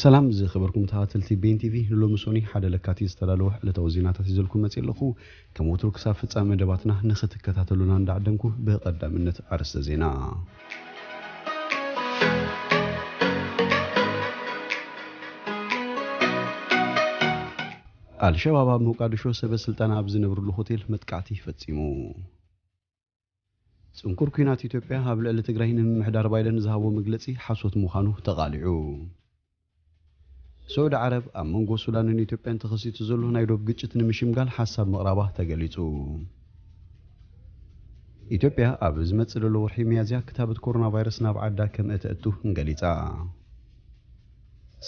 ሰላም ዝኸበርኩም ተኸታተልቲ ቤን ቲቪ፣ ንሎሚ ሶኒ ሓደ ለካቲት ዝተዳለወ ዕለታዊ ዜናታት ሒዘልኩም መጺእ ኣለኹ። ከም ወትሩ ክሳብ ፍጻመ መደባትና ንኽትከታተሉና እንዳዓደምኩ፣ ብቐዳምነት ኣርእስተ ዜና። ኣልሸባብ ኣብ ሞቃዲሾ ሰበ ስልጣን ኣብ ዝነብርሉ ሆቴል መጥቃዕቲ ፈጺሙ። ጽንኩር ኲናት ኢትዮጵያ ኣብ ልዕሊ ትግራይ ንምምሕዳር ባይደን ዝሃቦ መግለጺ ሓሶት ምዃኑ ተቓሊዑ። ስዑዲ ዓረብ ኣብ መንጎ ሱዳንን ኢትዮጵያን ተኸሲቱ ዘሎ ናይ ዶብ ግጭት ንምሽምጋል ሓሳብ ምቕራባ ተገሊጹ። ኢትዮጵያ ኣብ ዝመጽእ ዘሎ ወርሒ ሚያዝያ ክታበት ኮሮና ቫይረስ ናብ ዓዳ ከም እተእቱ ገሊጻ።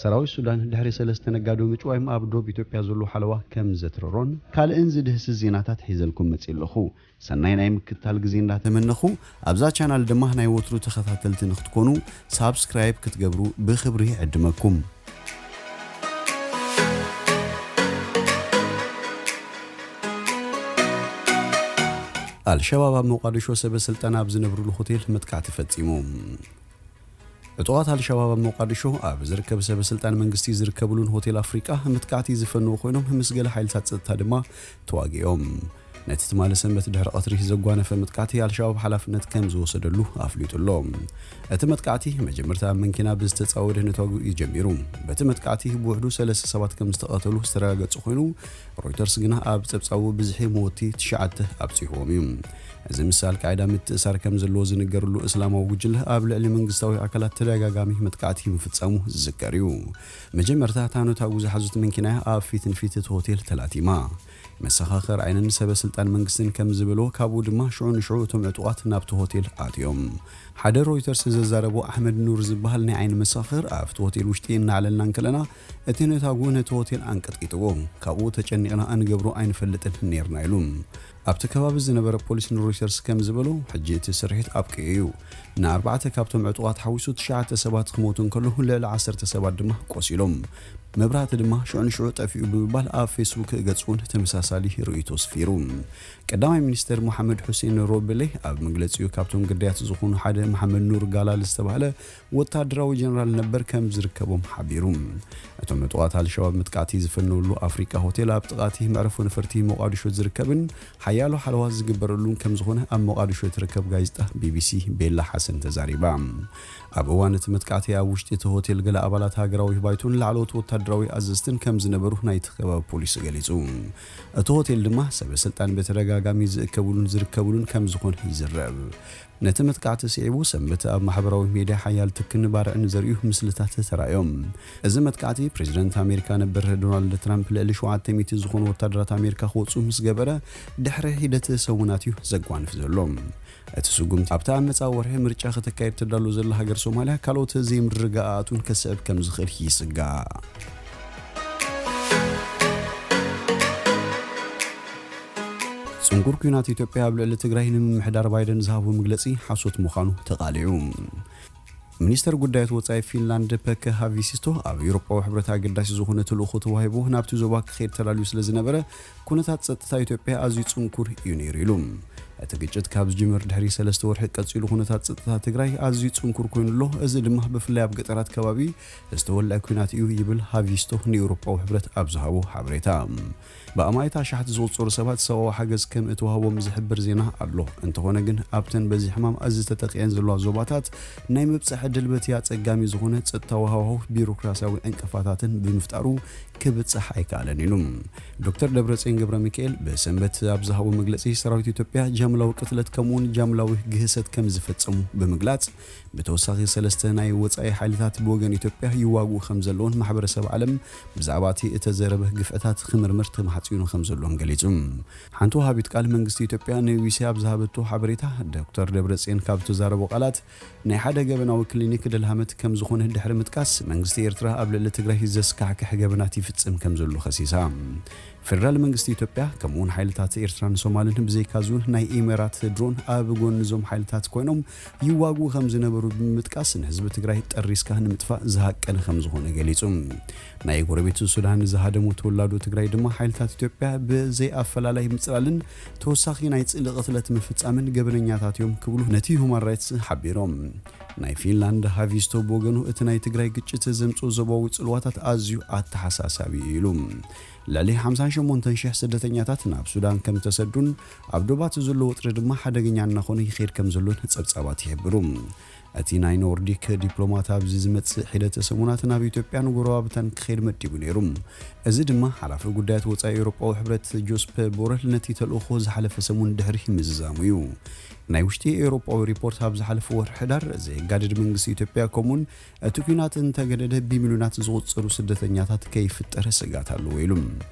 ሰራዊት ሱዳን ድሕሪ ሰለስተ ነጋዶ ምጭዋይም ኣብ ዶብ ኢትዮጵያ ዘሎ ሓለዋ ከም ዘትረሮን ካልእን ዝድህስስ ዜናታት ሒዘልኩም መጺእ ኣለኹ። ሰናይ ናይ ምክትታል ግዜ እንዳተመነኹ፣ ኣብዛ ቻናል ድማ ናይ ወትሩ ተኸታተልቲ ንክትኮኑ ሳብስክራይብ ክትገብሩ ብኽብሪ ዕድመኩም። ኣልሸባብ ኣብ ሞቃዲሾ ሰበ ስልጣን ኣብ ዝነብርሉ ሆቴል መጥቃዕቲ ፈጺሙ። ዕጡቓት ኣልሸባብ ኣብ ሞቃዲሾ ኣብ ዝርከብ ሰበ ስልጣን መንግስቲ ዝርከብሉን ሆቴል ኣፍሪቃ መጥቃዕቲ ዝፈነዉ ኮይኖም፣ ምስ ገለ ሓይልታት ጸጥታ ድማ ተዋጊኦም። ነቲ ትማሊ ሰንበት ድሕሪ ቀትሪ ዘጓነፈ መጥቃዕቲ ኣልሸባብ ሓላፍነት ከም ዝወሰደሉ ኣፍሊጡ ኣሎ። እቲ መጥቃዕቲ መጀመርታ ኣብ መንኪና ብዝተጻወደ ነታጒ እዩ ጀሚሩ። በቲ መጥቃዕቲ ብውሕዱ ሰለስተ ሰባት ከም ዝተቐተሉ ዝተረጋገጸ ኮይኑ፣ ሮይተርስ ግና ኣብ ጸብጻቡ ብዝሒ መወቲ ትሽዓተ ኣብጺሕዎም እዩ። እዚ ምስ ኣልቃይዳ ምትእሳር ከም ዘለዎ ዝንገርሉ እስላማዊ ጉጅለ ኣብ ልዕሊ መንግስታዊ ኣካላት ተደጋጋሚ መጥቃዕቲ ምፍጻሙ ዝዝከር እዩ። መጀመርታ እታ ነታጒ ዝሓዙት መንኪና ኣብ ፊት ንፊት እቲ ሆቴል ተላቲማ። መሰኻኽር ዓይንን ሰበ ስልጣን መንግስትን ከም ዝበልዎ፣ ካብኡ ድማ ሽዑ ንሽዑ እቶም ዕጡቓት ናብቲ ሆቴል ኣትዮም። ሓደ ሮይተርስ ዘዛረቦ ኣሕመድ ኑር ዝበሃል ናይ ዓይኒ መሰኻኽር፣ ኣብቲ ሆቴል ውሽጢ እናዕለልና እንከለና እቲ ነታጒ ነቲ ሆቴል ኣንቀጥቂጥዎ። ካብኡ ተጨኒቕና እንገብሮ ኣይንፈልጥን ነይርና ኢሉ። ኣብቲ ከባቢ ዝነበረ ፖሊስ ንሮይተርስ ከም ዝበሎ፣ ሕጂ እቲ ስርሒት ኣብቂዑ እዩ። ንኣርባዕተ ካብቶም ዕጡቓት ሓዊሱ ትሽዓተ ሰባት ክሞቱ እንከለዉ፣ ልዕሊ ዓሰርተ ሰባት ድማ ቆሲሎም። መብራህቲ ድማ ሽዑ ንሽዑ ጠፊኡ ብምባል ኣብ ፌስቡክ ገጹ እውን ተመሳሳሊ ርእይቶ ኣስፊሩ። ቀዳማይ ሚኒስተር መሓመድ ሑሴን ሮብሌ ኣብ መግለጺኡ፣ ካብቶም ግዳያት ዝኾኑ ሓደ መሓመድ ኑር ጋላል ዝተባህለ ወታደራዊ ጀነራል ነበር ከም ዝርከቦም ሓቢሩ። እቶም ዕጡቓት ኣልሸባብ መጥቃዕቲ ዝፈነውሉ ኣፍሪቃ ሆቴል ኣብ ጥቓ እቲ መዕረፎ ነፈርቲ ሞቃዲሾ ዝርከብን ሓያሎ ሓለዋ ዝግበረሉን ከም ዝኾነ ኣብ ሞቃዲሾ እትርከብ ጋዜጣ ቢቢሲ ቤላ ሓሰን ተዛሪባ። ኣብ እዋን እቲ መጥቃዕቲ ኣብ ውሽጢ እቲ ሆቴል ገለ ኣባላት ሃገራዊ ባይቶን ላዕለዎት ወታደራዊ ኣዘዝትን ከም ዝነበሩ ናይቲ ከባቢ ፖሊስ ገሊጹ። እቲ ሆቴል ድማ ሰበ ስልጣን ብተደጋጋሚ ዝእከብሉን ዝርከብሉን ከም ዝኾነ ይዝረብ። ነቲ መጥቃዕቲ ስዒቡ ሰንበት ኣብ ማሕበራዊ ሜድያ ሓያል ትክን ባርዕን ዘርእዩ ምስልታት ተራእዮም። እዚ መጥቃዕቲ ፕሬዚደንት ኣሜሪካ ነበር ዶናልድ ትራምፕ ልዕሊ ሸውዓተ ሚእቲ ዝኾኑ ወታደራት ኣሜሪካ ክወፁ ምስ ገበረ ድሕሪ ሒደት ሰሙናት እዩ ዘጓንፍ ዘሎ። እቲ ስጉምቲ ኣብቲ ኣብ መጻኢ ወርሒ ምርጫ ከተካይድ ትዳሎ ዘላ ሃገር ሶማልያ ካልኦት ዘይምርግጋኣት እውን ከስዕብ ከም ዝኽእል ይስጋእ። ጽንኩር ኲናት ኢትዮጵያ ኣብ ልዕሊ ትግራይ ንምምሕዳር ባይደን ዝሃቦ መግለጺ ሓሶት ምዃኑ ተቓሊዑ። ሚኒስተር ጉዳያት ወጻኢ ፊንላንድ ፐከ ሃቪሲስቶ ኣብ ኤውሮጳዊ ሕብረት ኣገዳሲ ዝኾነ ተልእኾ ተዋሂቡ ናብቲ ዞባ ክኸይድ ተዳልዩ ስለ ዝነበረ፣ ኩነታት ጸጥታ ኢትዮጵያ ኣዝዩ ጽንኩር እዩ ነይሩ ኢሉ። እቲ ግጭት ካብ ዝጅምር ድሕሪ ሰለስተ ወርሒ ቀጺሉ ኩነታት ጸጥታ ትግራይ ኣዝዩ ጽንኩር ኮይኑ ኣሎ። እዚ ድማ ብፍላይ ኣብ ገጠራት ከባቢ ዝተወልዐ ኲናት እዩ ይብል ሃቪስቶ ንኤውሮጳዊ ሕብረት ኣብ ዝሃቦ ሓበሬታ። ብኣማኢት ኣሽሓት ዝቑጸሩ ሰባት ሰብኣዊ ሓገዝ ከም እተዋህቦም ዝሕብር ዜና ኣሎ። እንተኾነ ግን ኣብተን በዚ ሕማም ኣዝዩ ተጠቂዐን ዘለዋ ዞባታት ናይ ምብጻሕ ዕድል በቲ ኣጸጋሚ ዝኾነ ጸጥታዊ ሃዋህው ቢሮክራሲያዊ ዕንቅፋታትን ብምፍጣሩ ክብጻሕ ኣይከኣለን ኢሉ። ዶክተር ደብረጽዮን ገብረ ሚካኤል ብሰንበት ኣብ ዝሃቦ መግለጺ ሰራዊት ኢትዮጵያ ጃምላዊ ቅትለት ከምኡውን ጃምላዊ ግህሰት ከም ዝፈጸሙ ብምግላጽ ብተወሳኺ ሰለስተ ናይ ወጻኢ ሓይልታት ብወገን ኢትዮጵያ ይዋግኡ ከም ዘለውን ማሕበረሰብ ዓለም ብዛዕባ እቲ እተዘረበ ግፍዕታት ክምርምር ተማሕጺኑ ከም ዘሎን ገሊጹ። ሓንቲ ወሃቢት ቃል መንግስቲ ኢትዮጵያ ንቢቢሲ ኣብ ዝሃበቶ ሓበሬታ ዶክተር ደብረጽዮን ካብ ዝተዛረቦ ቃላት ናይ ሓደ ገበናዊ ክሊኒክ ደልሃመት ከም ዝኾነ ድሕሪ ምጥቃስ መንግስቲ ኤርትራ ኣብ ልዕሊ ትግራይ ዘስካሕክሕ ገበናት ይፍጽም ከም ዘሎ ከሲሳ። ፌደራል መንግስቲ ኢትዮጵያ ከምኡውን ሓይልታት ኤርትራን ሶማልን ብዘይካዚ እውን ናይ ኢሜራት ድሮን ኣብ ጎኒ እዞም ሓይልታት ኮይኖም ይዋግኡ ከም ዝነበሩ ብምጥቃስ ንህዝቢ ትግራይ ጠሪስካ ንምጥፋእ ዝሃቀነ ከም ዝኾነ ገሊጹ። ናይ ጎረቤት ሱዳን ዝሃደሙ ተወላዶ ትግራይ ድማ ሓይልታት ኢትዮጵያ ብዘይ ኣፈላላይ ምጽላልን ተወሳኺ ናይ ጽልኢ ቅትለት ምፍጻምን ገበነኛታት እዮም ክብሉ ነቲ ሁማን ራይትስ ሓቢሮም። ናይ ፊንላንድ ሃቪስቶ ብወገኑ፣ እቲ ናይ ትግራይ ግጭት ዘምጽኦ ዞባዊ ጽልዋታት ኣዝዩ ኣተሓሳሳቢ እዩ ኢሉ። ልዕሊ ሓምሳን ሸሞንተን ሽሕ ስደተኛታት ናብ ሱዳን ከም ተሰዱን ኣብ ዶባት ዘሎ ወጥሪ ድማ ሓደገኛ እናኾነ ይኸይድ ከም ዘሎን ጸብጻባት ይሕብሩ። እቲ ናይ ኖርዲክ ዲፕሎማት ኣብዚ ዝመጽእ ሒደተ ሰሙናት ናብ ኢትዮጵያን ጎረባብታን ክኸይድ መዲቡ ነይሩ። እዚ ድማ ሓላፊ ጉዳያት ወጻኢ ኤውሮጳዊ ሕብረት ጆስፐ ቦረል ነቲ ተልእኾ ዝሓለፈ ሰሙን ድሕሪ ምዝዛሙ እዩ። ናይ ውሽጢ ኤውሮጳዊ ሪፖርት ኣብ ዝሓለፈ ወርሒ ሕዳር፣ ዘይጋደድ መንግስቲ ኢትዮጵያ ከምኡውን እቲ ኲናት እንተገደደ ብሚልዮናት ዝቑጸሩ ስደተኛታት ከይፍጠር ስግኣት ኣለዎ ኢሉ።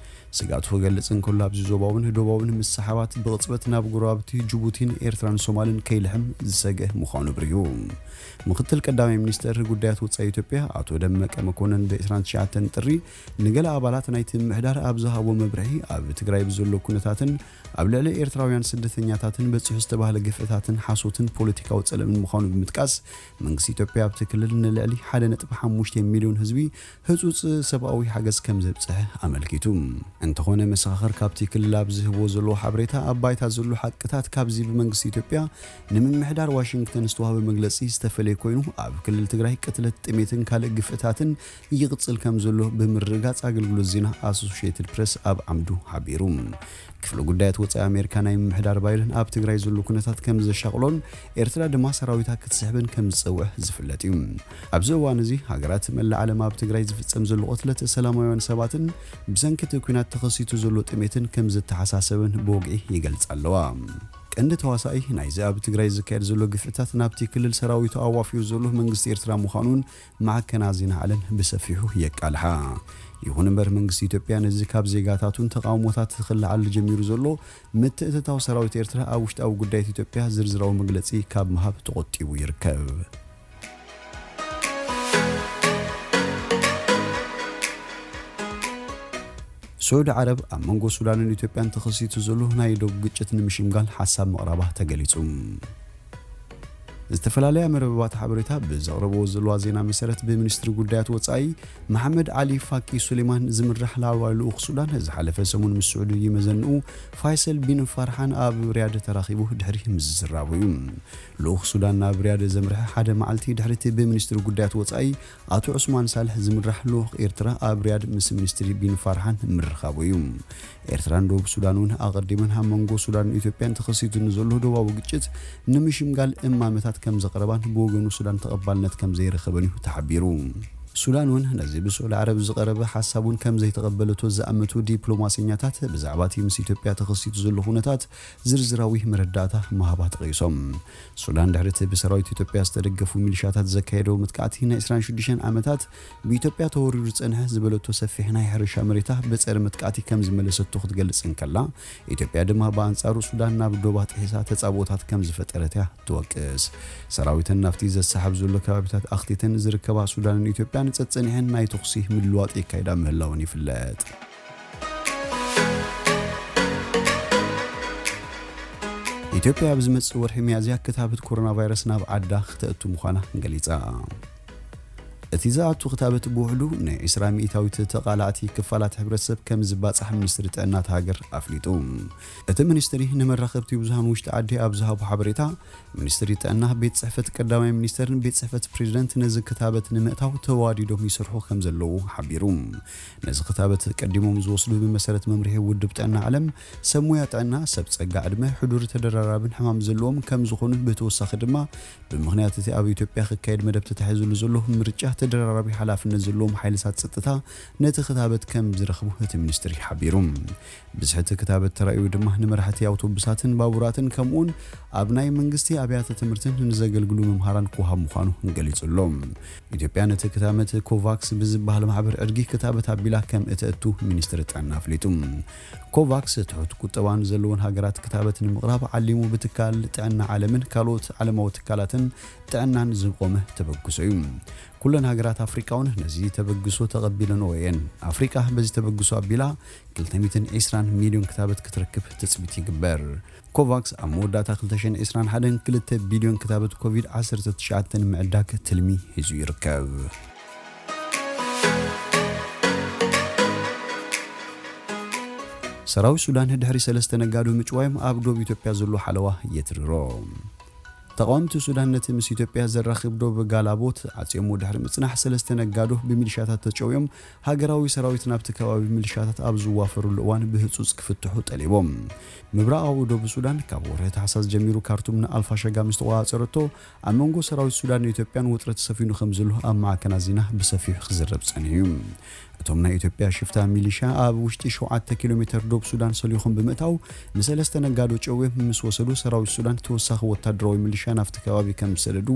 ስግኣቱ ክገልጽ እንከሎ፣ ኣብዚ ዞባውን ዶባውን ምስሕሓባት ብቕጽበት ናብ ጎረባብቲ ጅቡቲን ኤርትራን ሶማልን ከይልሕም ዝሰግእ ምዃኑ ኣብሪሁ። ምክትል ቀዳማይ ሚኒስተር ጉዳያት ወጻኢ ኢትዮጵያ ኣቶ ደመቀ መኮንን ብ ዕስራን ትሽዓተን ጥሪ ንገለ ኣባላት ናይቲ ምምሕዳር ኣብ ዝሃቦ መብርሂ፣ ኣብ ትግራይ ብዘሎ ኩነታትን ኣብ ልዕሊ ኤርትራውያን ስደተኛታትን በጺሑ ዝተባህለ ግፍዕታትን ሓሶትን ፖለቲካዊ ጸለምን ምዃኑ ብምጥቃስ፣ መንግስቲ ኢትዮጵያ ኣብቲ ክልል ንልዕሊ ሓደ ነጥቢ ሓሙሽተ ሚልዮን ህዝቢ ህጹጽ ሰብኣዊ ሓገዝ ከም ዘብጽሐ ኣመልኪቱ። እንተኾነ፣ መሰኻኽር ካብቲ ክልል ኣብ ዝህብዎ ዘለዉ ሓበሬታ፣ ኣብ ባይታ ዘሎ ሓቅታት ካብዚ ብመንግስቲ ኢትዮጵያ ንምምሕዳር ዋሽንግተን ዝተዋህበ መግለጺ ዝተፈለየ ኮይኑ፣ ኣብ ክልል ትግራይ ቅትለት፣ ጥሜትን ካልእ ግፍዕታትን ይቕጽል ከም ዘሎ ብምርግጋጽ ኣገልግሎት ዜና ኣሶሽየትድ ፕረስ ኣብ ዓምዱ ሓቢሩ። ክፍሊ ጉዳያት ወጻኢ ኣሜሪካ ናይ ምምሕዳር ባይደን ኣብ ትግራይ ዘሎ ኩነታት ከም ዘሻቕሎን ኤርትራ ድማ ሰራዊታ ክትስሕብን ከም ዝጸውዕ ዝፍለጥ እዩ። ኣብዚ እዋን እዚ ሃገራት መላእ ዓለም ኣብ ትግራይ ዝፍጸም ዘሎ ቅትለት ሰላማውያን ሰባትን ብሰንኪ እቲ ኲናት ተኸሲቱ ዘሎ ጥሜትን ከም ዘተሓሳሰበን ብወግዒ ይገልጻ ኣለዋ። ቀንዲ ተዋሳኢ ናይዚ ኣብ ትግራይ ዝካየድ ዘሎ ግፍዕታት ናብቲ ክልል ሰራዊቱ ኣዋፊሩ ዘሎ መንግስቲ ኤርትራ ምዃኑን ማዕከናት ዜና ዓለም ብሰፊሑ የቃልሓ። ይኹን እምበር፣ መንግስቲ ኢትዮጵያ ነዚ ካብ ዜጋታቱን ተቓውሞታት ክለዓል ጀሚሩ ዘሎ ምትእትታው ሰራዊት ኤርትራ ኣብ ውሽጣዊ ጉዳያት ኢትዮጵያ ዝርዝራዊ መግለጺ ካብ ምሃብ ተቖጢቡ ይርከብ። ስዑዲ ዓረብ ኣብ መንጎ ሱዳንን ኢትዮጵያን ተኸሲቱ ዘሎ ናይ ዶብ ግጭት ንምሽምጋል ሓሳብ ምቕራባ ተገሊጹ። ዝተፈላለያ መርበባት ሓበሬታ ብዘቕረብዎ ዘለዋ ዜና መሰረት፣ ብሚኒስትሪ ጉዳያት ወጻኢ መሓመድ ዓሊ ፋቂ ሱሌማን ዝምራሕ ላዕለዋይ ልኡኽ ሱዳን ዝሓለፈ ሰሙን ምስ ስዑዲ መዘንኡ ፋይሰል ቢን ፋርሓን ኣብ ሪያድ ተራኺቡ ድሕሪ ምዝራቡ እዩ። ልኡኽ ሱዳን ናብ ሪያድ ዘምርሐ ሓደ መዓልቲ ድሕሪ እቲ ብሚኒስትሪ ጉዳያት ወጻኢ ኣቶ ዑስማን ሳልሕ ዝምራሕ ልኡኽ ኤርትራ ኣብ ሪያድ ምስ ሚኒስትሪ ቢን ፋርሓን ምርኻቡ እዩ። ኤርትራን ደቡብ ሱዳን እውን ኣቐዲመን ኣብ መንጎ ሱዳንን ኢትዮጵያን ተኸሲቱ ንዘሎ ዶባዊ ግጭት ንምሽምጋል እማመታት ከም ዘቕረባን ብወገኑ ሱዳን ተቐባልነት ከም ዘይረኸበን እዩ ተሓቢሩ። ሱዳን እውን ነዚ ብስዑዲ ዓረብ ዝቐረበ ሓሳብ እውን ከም ዘይተቐበለቶ ዝኣመቱ ዲፕሎማሰኛታት፣ ብዛዕባ እቲ ምስ ኢትዮጵያ ተኸሲቱ ዘሎ ኩነታት ዝርዝራዊ መረዳእታ ምሃባ ተጠቒሶም። ሱዳን ድሕሪ እቲ ብሰራዊት ኢትዮጵያ ዝተደገፉ ሚሊሻታት ዘካየደው መጥቃዕቲ ናይ ዕስራን ሽዱሽተን ዓመታት ብኢትዮጵያ ተወሪሩ ዝጸንሐ ዝበለቶ ሰፊሕ ናይ ሕርሻ መሬታ ብጸረ መጥቃዕቲ ከም ዝመለሰቶ ክትገልጽ እንከላ፣ ኢትዮጵያ ድማ ብኣንጻሩ ሱዳን ናብ ዶባ ጥሒሳ ተጻብኦታት ከም ዝፈጠረት እያ ትወቅስ። ሰራዊተን ናብቲ ዘሰሓብ ዘሎ ከባቢታት ኣኽቲተን ዝርከባ ሱዳንን ኢትዮጵያን ጸጸኒሐን ናይ ተኹሲ ምልዋጥ የካይዳ ምህላወን ይፍለጥ። ኢትዮጵያ ኣብ ዝመጽእ ወርሒ ሚያዝያ ክታበት ኮሮና ቫይረስ ናብ ዓዳ ክተእቱ ምዃና ገሊጻ። እቲ ዝኣቱ ክታበት ብውሕዱ ን ዕስራ ሚእታዊት ተቓላዕቲ ክፋላት ሕብረተሰብ ከም ዝባጻሕ ሚኒስትሪ ጥዕና እታ ሃገር ኣፍሊጡ። እቲ ሚኒስትሪ ንመራኸብቲ ብዙሃን ውሽጢ ዓዲ ኣብ ዝሃቦ ሓበሬታ፣ ሚኒስትሪ ጥዕና፣ ቤት ጽሕፈት ቀዳማይ ሚኒስተርን ቤት ጽሕፈት ፕሬዚደንት ነዚ ክታበት ንምእታው ተዋዲዶም ይሰርሑ ከም ዘለዉ ሓቢሩ። ነዚ ክታበት ቀዲሞም ዝወስዱ ብመሰረት መምርሒ ውድብ ጥዕና ዓለም፣ ሰብ ሞያ ጥዕና፣ ሰብ ጸጋ ዕድመ፣ ሕዱር ተደራራብን ሕማም ዘለዎም ከም ዝኾኑን ብተወሳኺ ድማ ብምኽንያት እቲ ኣብ ኢትዮጵያ ክካየድ መደብ ተታሒዙሉ ዘሎ ምርጫ ተደራራቢ ሓላፍነት ዘለዎም ሓይልታት ጸጥታ ነቲ ክታበት ከም ዝረኽቡ እቲ ሚኒስትሪ ሓቢሩ። ብዝሒ እቲ ክታበት ተራእዩ ድማ ንመራሕቲ ኣውቶቡሳትን ባቡራትን ከምኡውን ኣብ ናይ መንግስቲ ኣብያተ ትምህርትን ንዘገልግሉ መምሃራን ክወሃብ ምዃኑ ገሊጹ ኣሎ። ኢትዮጵያ ነቲ ክታበት ኮቫክስ ብዝበሃል ማሕበር ዕድጊ ክታበት ኣቢላ ከም እተእቱ ሚኒስትሪ ጥዕና ኣፍሊጡ። ኮቫክስ ትሑት ቁጠባ ንዘለወን ሃገራት ክታበት ንምቕራብ ዓሊሙ ብትካል ጥዕና ዓለምን ካልኦት ዓለማዊ ትካላትን ጥዕናን ዝቖመ ተበግሶ እዩ። ኩለን ሃገራት ኣፍሪቃ እውን ነዚ ተበግሶ ተቐቢለንኦ እየን። ኣፍሪቃ በዚ ተበግሶ ኣቢላ ክልተ ሚእትን ዕስራን ሚልዮን ክታበት ክትረክብ ትጽቢት ይግበር። ኮቫክስ ኣብ መወዳእታ ክልተ ሽሕን ዕስራን ሓደን ክልተ ቢልዮን ክታበት ኮቪድ ዓሰርተ ትሽዓተ ንምዕዳግ ትልሚ ሒዙ ይርከብ። ሰራዊት ሱዳን ድሕሪ ሰለስተ ነጋዶ ምጭዋዮም ኣብ ዶብ ኢትዮጵያ ዘሎ ሓለዋ የትርሮ። ተቓወምቲ ሱዳን ነቲ ምስ ኢትዮጵያ ዘራኽብ ዶብ ጋላቦት ዓጽዮሞ ድሕሪ ምጽናሕ፣ ሰለስተ ነጋዶ ብሚሊሻታት ተጨውዮም፣ ሃገራዊ ሰራዊት ናብቲ ከባቢ ሚሊሻታት ኣብ ዝዋፈሩሉ እዋን ብህጹጽ ክፍትሑ ጠሊቦም። ምብራቓዊ ዶብ ሱዳን ካብ ወርሒ ታሕሳስ ጀሚሩ ካርቱም ንኣልፋሸጋ ምስ ተቖጻጸረቶ፣ ኣብ መንጎ ሰራዊት ሱዳንን ኢትዮጵያን ውጥረት ሰፊኑ ከም ዘሎ ኣብ ማዕከናት ዜና ብሰፊሑ ክዝረብ ጸኒሑ እዩ። እቶም ናይ ኢትዮጵያ ሽፍታ ሚሊሻ ኣብ ውሽጢ ሸውዓተ ኪሎ ሜተር ዶብ ሱዳን ሰሊኾም ብምእታው፣ ንሰለስተ ነጋዶ ጨውዮም ምስ ወሰዱ፣ ሰራዊት ሱዳን ተወሳኺ ወታደራዊ ሚሊሻ ናብቲ ከባቢ ከም ዝሰደዱ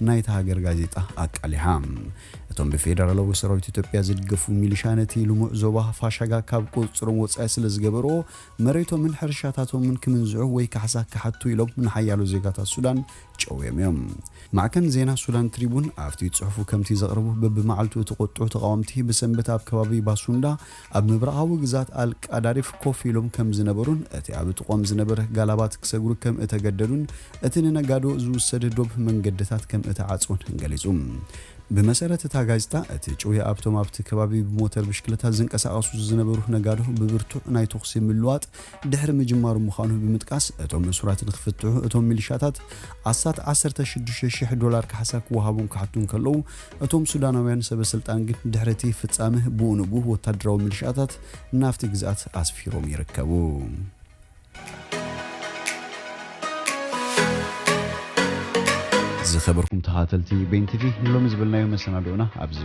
ናይታ ሃገር ጋዜጣ ኣቃሊሓ። እቶም ብፌደራላዊ ሰራዊት ኢትዮጵያ ዝድገፉ ሚሊሻ ነቲ ልሙዕ ዞባ ፋሻጋ ካብ ቁጽጽሮም ወጻኢ ስለ ዝገበርዎ፣ መሬቶምን ሕርሻታቶምን ክምንዝዑ ወይ ካሕሳ ክሓቱ ኢሎም ንሓያሎ ዜጋታት ሱዳን ጨውዮም እዮም። ማዕከን ዜና ሱዳን ትሪቡን ኣብቲ ጽሑፉ ከምቲ ዘቕረቡ፣ በብመዓልቱ እቲ ቁጥዑ ተቓወምቲ ብሰንበት ኣብ ከባቢ ባሱንዳ ኣብ ምብራቓዊ ግዛት ኣልቃዳሪፍ ኮፍ ኢሎም ከም ዝነበሩን እቲ ኣብ ጥቖም ዝነበረ ጋላባት ክሰግሩ ከም እተገደዱን እቲ ንነጋዶ ዝውሰድ ዶብ መንገድታት ከም እተዓጽወን ገሊጹ። ብመሰረት እታ ጋዜጣ፣ እቲ ጭውያ ኣብቶም ኣብቲ ከባቢ ብሞተር ብሽክለታ ዝንቀሳቐሱ ዝነበሩ ነጋዶ ብብርቱዕ ናይ ተኹሲ ምልዋጥ ድሕሪ ምጅማሩ ምዃኑ ብምጥቃስ፣ እቶም እሱራት ንክፍትሑ እቶም ሚሊሻታት ኣስታት ዓሰርተ ሽዱሽተ ሽሕ ዶላር ካሕሳ ክወሃቦም ክሓቱ እንከለዉ፣ እቶም ሱዳናውያን ሰበ ስልጣን ግን ድሕሪ እቲ ፍጻመ ብኡ ንብኡ ወታደራዊ ሚሊሻታት ናብቲ ግዝኣት ኣስፊሮም ይርከቡ። ዝኸበርኩም ተኸታተልቲ ቤን ቲቪ፣ ንሎሚ ዝበልናዮ መሰናድኦና ኣብዚ